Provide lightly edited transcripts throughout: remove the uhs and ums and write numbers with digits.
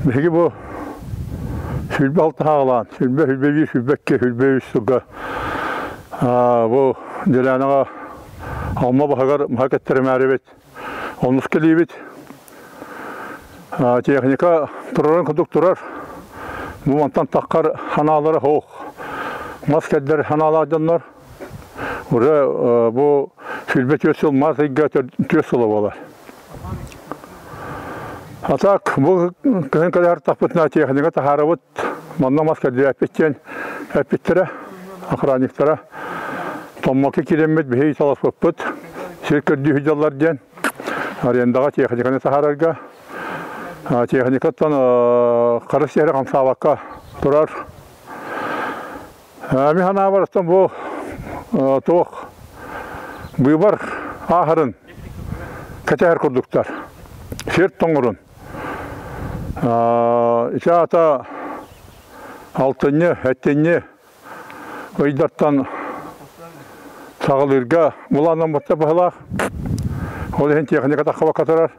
Биһиги бу 26 хаалаан, 20, 21, 22, 23 сылга бу Делянаҕа Алма баһыгар маһа кэттэримээрибит, онус кэлиибит. Техника турарын курдук турар. Бу мантан таххар ханаалара хоох. Мас кэрдэр ханаалаах дьоннор. Уже бу 24 сыл мас ыйга 4 сыла буолар. А так бу кыһын кэлэр тахпытына техника таһаарабыт, манна мас кэрдиэппит диэн эппиттэрэ, охранниктара. Томмокко киирэммит биһиги таласпыппыт, сир көрдүү сылдьаллар диэн арендаҕа техниканы таһаарарга. Техникаттан хара сиэри хамсаабакка турар. Мин санаабар бу туох быыбар ааһарын кэтэһэр курдуктар. Сир тоҥорун. Ити аата алтынньы, эттинньи ыйдартан саҕалыырга былааннаммыттар быһылаах. Ол иһин техника таххабакка турар.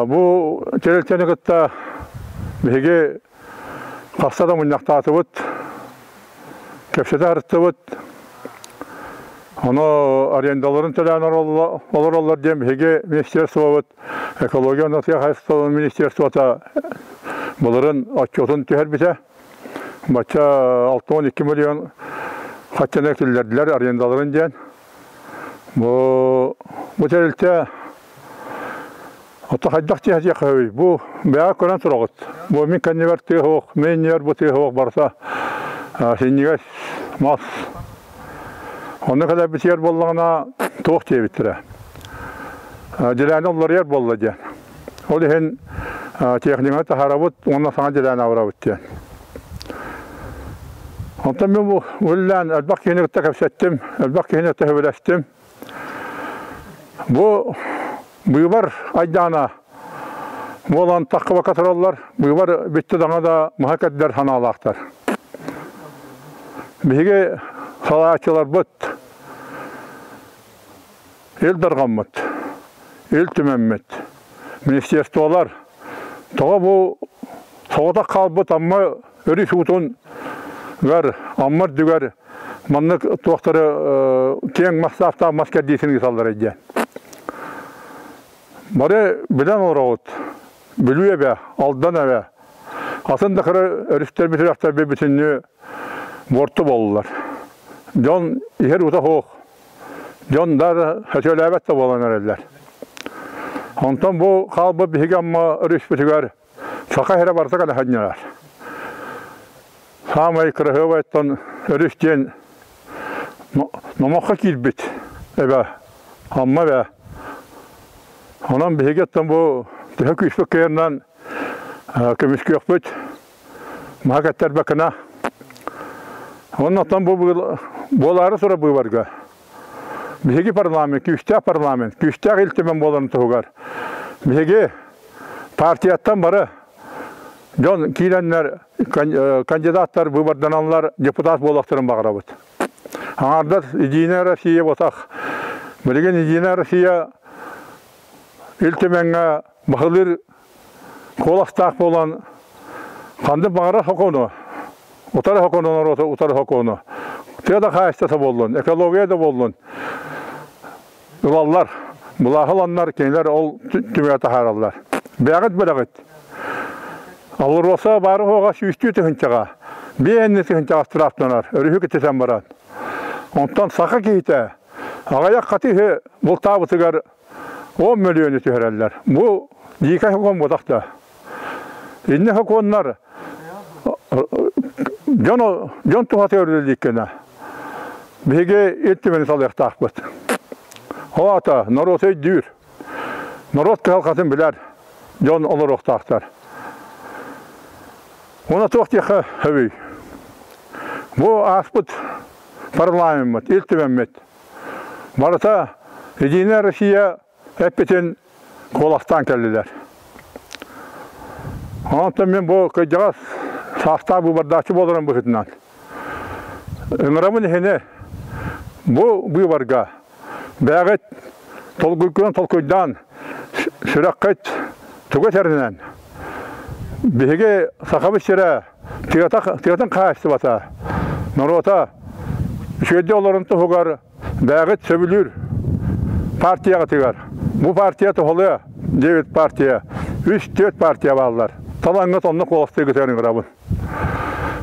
Бу тэрилтэни кытта биһиги Хаста да мунньахтаатыбыт, кэпсэтэ сырыттыбыт. Ону арендаларын төлөөн олороллор диэн биһиги министерствобыт, экология уонна тыа хаһаайыстыбатын министерствота былырын отчуотун түһэрбитэ. Бачча 62 миллион хаччаны киллэрдилэр арендаларын диэн. Бу бу тэрилтэ Ото хайдах диэхэ Бу бэйэ көрөн тураҕыт. Бу мин кэннибэр тыа суох, мин иннибэр бу тыа суох барыта синньигэс мас. Онно кэлэрбитигэр буоллаҕына туох диэбиттэрэ. Дьилээни оллоруйар буолла диэн. Ол иһин техниканы таһаарабыт уонна саҥа дьилээни абырабыт диэн. Онтон мин бу үллээн элбэх киһини кытта кэпсэттим, элбэх киһини кытта сөбүлэстим. Бу быыбар айдаана буолан таххыбакка тураллар, быыбар бүттэ даҕаны да маһа кэрдэр санаалаахтар. Биһиги салааччыларбыт Ил Дарҕаммыт, Ил Түмэммит, министерстволар тоҕо бу соҕотох хаалбыт Амма өрүс уутун гар Амма үрдүгэр маннык туохтары киэҥ масштабтаах мас кэрдиитин ыыталлар диэн. Бары билэн олороҕут, Бүлүү эбэ, Алдан эбэ, атын да кыра өрүстэрбит үрэхтэрбит бүтүннүү буорту буоллулар. Дьон иһэр ута суох, дьон да сөтүөлээбэт да буолан эрэллэр. Онтон бу хаалбыт биһиги Амма өрүспүтүгэр Саха сирэ барыта кэлэ сынньанар. Саамай кыраһыабайтан өрүс диэн номоххо киирбит эбэ, Амма эбэ. Онон биһиги оттон бу төһө күүспүт кыайарынан көмүскүөхпүт, маһа кэттэрбэккинэ. Онон оттон бу буолаары турар быыбарга биһиги парламент, күүстээх парламент, күүстээх Ил Түмэн буоларын туһугар биһиги партияттан бары дьон киирэннэр кандидаттар выборданаллар депутат буолуохтарын баҕарабыт. Аҥаардас Единая Россия ботах. Билигин Единая Россия Ил Түмэҥҥэ баһылыыр куоластаах буолан ханнык баҕарар сокуону, утары сокуону норуоту утары сокуону, тыа да хаһаайыстыбата буоллун, экология да буоллун ылаллар, былааһы ыланнар кинилэр ол түмүгэ таһаараллар. Бэйэҕит билэҕит. Алроса баары оҕа сүүстүү тыһыынчаҕа, биэһинни тыһыынчаҕа штрафтанар, өрүһү кытытан баран. Онтон саха киһитэ аҕыйах хатыыһы бултаабытыгар 10 мөлүйүөнү түһэрэллэр. Бу дьиикэй сокуон буотах да. Инни сокуоннар дьон, дьон туһатыгар үлэлииккэнэ биһиги ил түмэни салыахтаахпыт. Ол аата норуот өйдүүр, норуот кыһалҕатын билэр дьон олоруохтаахтар. Уонна туох диэххэ сөбүй? Бу ааспыт парламеммыт, Ил Түмэммит барыта Единая Россия эппитин куоластаан кэллилэр. Онтон мин бу кырдьаҕас саастаах быыбардааччы буоларым быһыытынан ыҥырабын иһини бу быыбарга бэйэҕит толкуйгунан толкуйдаан сүрэххит тугу этэринэн Биһиги Сахабыт сирэ тыатын хаһаайыстыбата, норуота үчүгэйдик олорон туһугар бэйэҕит сөбүлүүр партияҕытыгар бу партия туһалыа диэбит партия үс-түөрт партия бааллар. Талаҥҥыт онно куоластыыргытыгар ыҥырабын.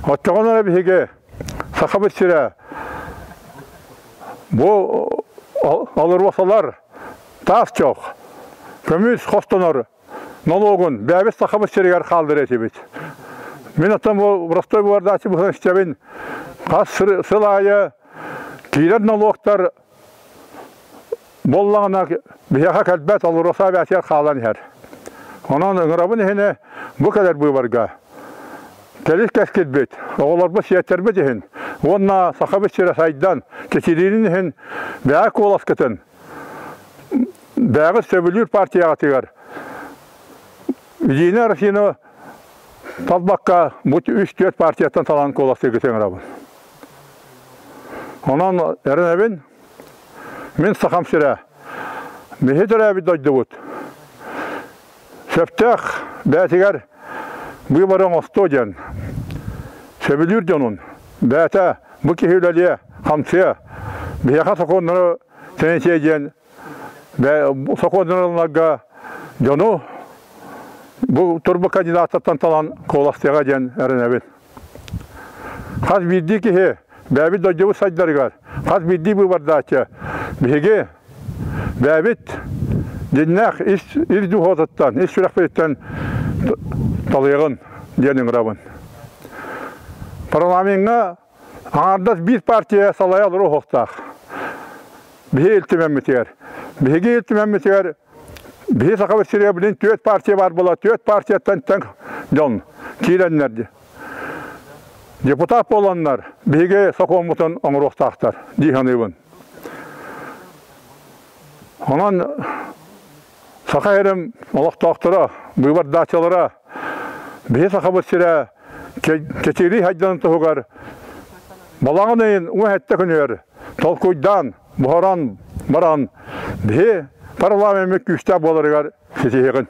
Оччоҕуна эрэ биһиги Сахабыт сирэ бу алырвасалар таас чох, көмүс хостонор нолуогун бэйэбит Сахабыт сиригэр хаалларыа этибит. Мин оттон бу простой быыбардааччы быһан истэбин хас сыл аайы киирэр нолуоктар буоллаҕына биһиэхэ кэлбэт алроса авиациягар хаалан иһэр. Онон ыҥырабын иһини бу кэлэр быыбарга кэлис кэскилбит, оҕолорбут сиэттэрбит иһин уонна Сахабыт сирэ сайдан чэчириирин иһин бэйэ куоласкытын бэйэҕит сөбүлүүр партияҕытыгар Единая Россияны талбакка бу үс-түөрт партияттан талан куоластыыргытын ыҥырабын. Онон эрэнэбин, мин Сахам сирэ, биһи төрөөбүт дойдубут сөптөөх бэйэтигэр быыбары оҥостуо диэн сөбүлүүр дьонун бэйэтэ бу киһи үлэлиэ, хамсыа, биһиэхэ сокуоннары тэнитиэ диэн сокуоннары ылынарга дьону бу турбу кандидаттартан талан куоластыаҕа диэн эрэнэбин. Хас биирдии киһи бэйэбит дойдубут сайдарыгар, хас биирдии быыбардааччы биһиги бэйэбит дьиннээх ис, ис дууһатыттан, ис сүрэхпититтэн талыаҕын диэн ыҥырабын. Парламеҥҥа аҥаардас биир партия салайа олоруо суохтаах. Биһи Ил Түмэммитигэр. Биһиги Ил Түмэммитигэр биһи Сахабыт сиригэр билин түөрт партия баар буола, түөрт партияттан тэҥ дьон киирэннэр депутат буоланнар биһиги сокуоммутун оҥоруохтаахтар дии саныыбын. Онон Саха сирин олохтоохторо, быыбардааччылара биһи Сахабыт сирэ чэчирии хайдарын туһугар балаҕан ыйын 17 күнүгэр толкуйдаан, буһаран баран биһи парламеммыт күүстээх буоларыгар ситиһиэҕин.